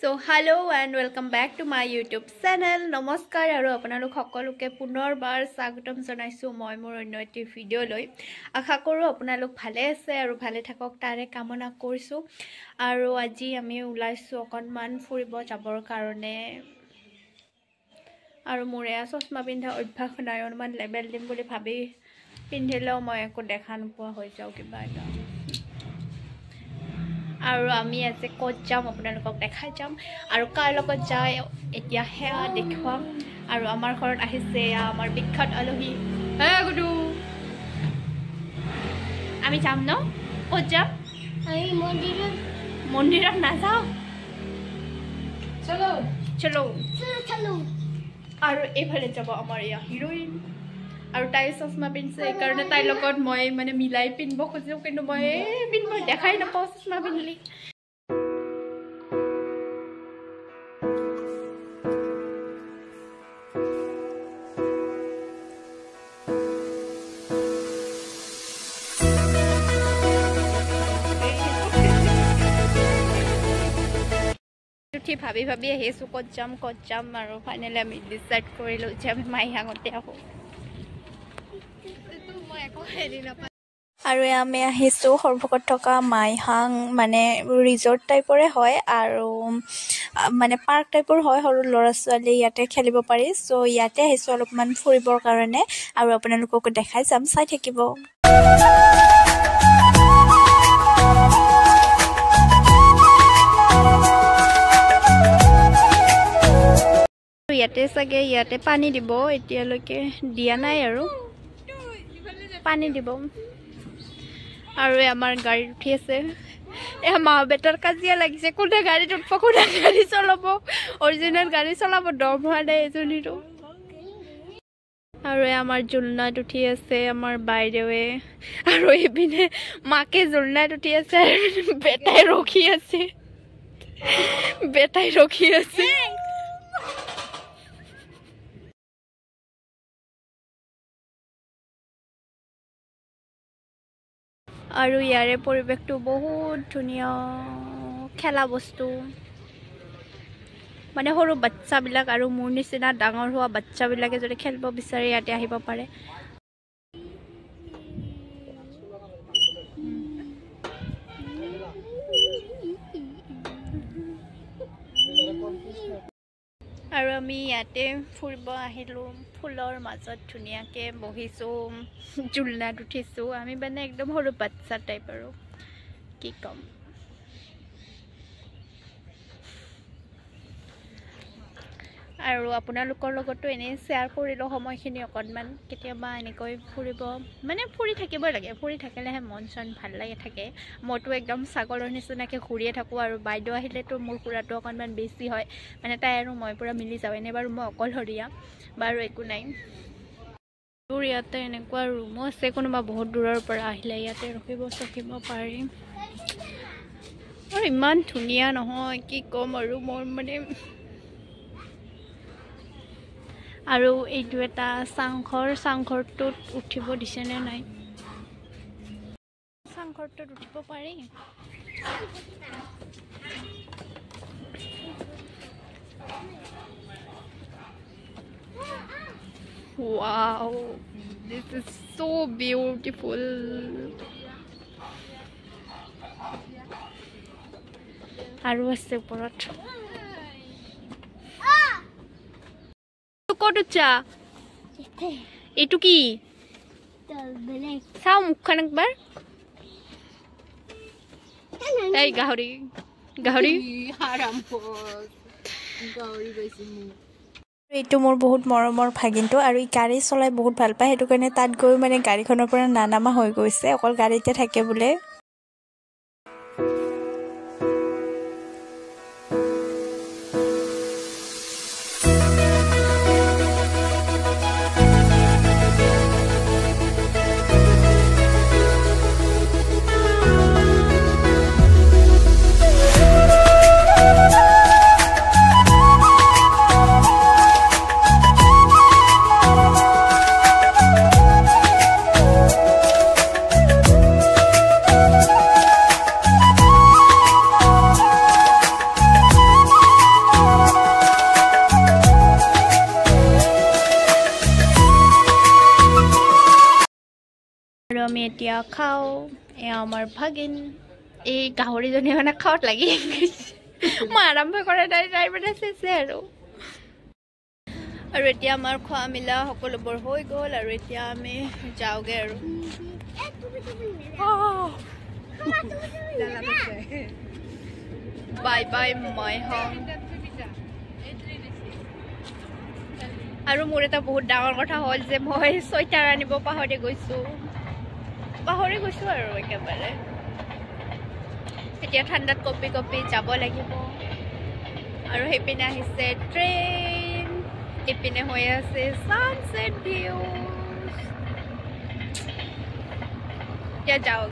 So hello and welcome back to my YouTube channel. নমস্কাৰ আৰু আপোনালোক সকলোকে পুনৰবাৰ স্বাগতম জনাইছো মই মোৰ অন্য এটি ভিডিঅ' লৈ। আশা কৰোঁ আপোনালোক ভালে আছে আৰু ভালে থাকক তাৰে কামনা কৰিছো। আৰু আজি আমি ওলাইছো অকণমান ফুৰিব যাবৰ কাৰণে। আৰু মোৰ এয়া চশমা পিন্ধা অভ্যাস নাই, অলপমান লেবেল দিম বুলি ভাবি পিন্ধিলেও মই একো দেখা নোপোৱা হৈ যাওঁ কিবা এটা। আৰু আমি আজি ক'ত যাম আপোনালোকক দেখাই যাম আৰু কাৰ লগত যায় এতিয়া সেয়া দেখুৱাম। আৰু আমাৰ ঘৰত আহিছে আমাৰ বিখ্যাত আলহী গুডু। আমি যাম ন? ক'ত যাম? মন্দিৰত। মন্দিৰত নাযাওঁ, চলো চলো চলো। আৰু এইফালে যাব আমাৰ এয়া হিৰইন। আৰু তাই চশমা পিন্ধিছে, সেইকাৰণে তাইৰ লগত মই মানে মিলাই পিন্ধিব খোজোঁ, কিন্তু মই পিন্ধিব দেখাই নাপাওঁ চশমা পিন্ধিলে। উঠি ভাবি ভাবি আহিছোঁ ক'ত যাম ক'ত যাম। আৰু ফাইনেলি আমি ডিচাইড কৰিলোঁ যে আমি মাইহাঙতে আহোঁ। আৰু আমি আহিছোঁ সৰভোগত থকা মাইহাং, মানে ৰিজৰ্ট টাইপৰে হয় আৰু মানে পাৰ্ক টাইপৰ হয়, সৰু ল'ৰা ছোৱালী ইয়াতে খেলিব পাৰি। চ' ইয়াতে আহিছোঁ অলপমান ফুৰিবৰ কাৰণে আৰু আপোনালোককো দেখাই যাম, চাই থাকিব। ইয়াতে চাগে ইয়াতে পানী দিব, এতিয়ালৈকে দিয়া নাই আৰু পানী দিব। আৰু আমাৰ গাড়ীত উঠি আছে, এ মা বেটাৰ কাজিয়া লাগিছে, কোনে গাড়ীত উঠব কোনে গাড়ী চলাব। অৰিজিনেল গাড়ী চলাব দম হোৱা নাই এজনীৰো। আৰু আমাৰ জোলনাত উঠি আছে আমাৰ বাইদেৱে, আৰু এইপিনে মাকে জোলনাত উঠি আছে আৰু বেটাই ৰখি আছে, বেটাই ৰখি আছে। আৰু ইয়াৰে পৰিৱেশটো বহুত ধুনীয়া, খেলা বস্তু মানে সৰু বাচ্ছাবিলাক আৰু মোৰ নিচিনা ডাঙৰ হোৱা বাচ্ছাবিলাকে যদি খেলিব বিচাৰে ইয়াতে আহিব পাৰে। আৰু আমি ইয়াতে ফুৰিব আহিলোঁ, ফুলৰ মাজত ধুনীয়াকৈ বহিছোঁ, জোলনাত উঠিছোঁ। আমি মানে একদম সৰু বাচ্ছা টাইপ আৰু কি ক'ম। আৰু আপোনালোকৰ লগতো এনেই শ্বেয়াৰ কৰিলোঁ সময়খিনি অকণমান। কেতিয়াবা এনেকৈ ফুৰিব মানে ফুৰি থাকিবই লাগে, ফুৰি থাকিলেহে মন চন ভাল লাগি থাকে। মইতো একদম ছাগলৰ নিচিনাকৈ ঘূৰিয়ে থাকোঁ। আৰু বাইদেউ আহিলেতো মোৰ ঘূৰাটো অকণমান বেছি হয়, মানে তাই আৰু মই পূৰা মিলি যাওঁ। এনেই বাৰু মই অকলশৰীয়া, বাৰু একো নাই। মোৰ ইয়াতে এনেকুৱা ৰুমো আছে, কোনোবা বহুত দূৰৰ পৰা আহিলে ইয়াতে ৰখিব চখিব পাৰি। আৰু ইমান ধুনীয়া নহয় কি ক'ম আৰু মোৰ মানে। আৰু এইটো এটা চাংঘৰ, চাংঘৰটোত উঠিব দিছেনে নাই? চাংঘৰটোত উঠিব পাৰি। Wow, this is so beautiful. আৰু আছে ওপৰত। ক'ত উঠছা? এইটো কি? চাওঁ মুখখন একবাৰ। এই গাহৰি, গাহৰি। এইটো মোৰ বহুত মৰমৰ ভাগিনটো আৰু ই গাড়ী চলাই বহুত ভাল পায়, সেইটো কাৰণে তাত গৈ মানে গাড়ীখনৰ পৰা নানামা হৈ গৈছে, অকল গাড়ীতে থাকে বোলে। এতিয়া খাওঁ। এয়া আমাৰ ভাগিন, এই গাহৰিজনী মানে খাৱত লাগি গৈছে। মই আৰম্ভ কৰা নাই, তাই মানে চেচে আৰু। আৰু এতিয়া আমাৰ খোৱা মেলা সকলোবোৰ হৈ গ'ল আৰু এতিয়া আমি যাওঁগৈ আৰু। Bye bye Maihang. আৰু মোৰ এটা বহুত ডাঙৰ কথা হ'ল যে মই চুৱেটাৰ আনিব পাহৰি গৈছোঁ, পাহৰি গৈছোঁ আৰু একেবাৰে। এতিয়া ঠাণ্ডাত কঁপি কঁপি যাব লাগিব। আৰু সেইপিনে আহিছে ট্ৰেইন, ইপিনে হৈ আছে ছানছেট ভিউ। এতিয়া যাওঁ।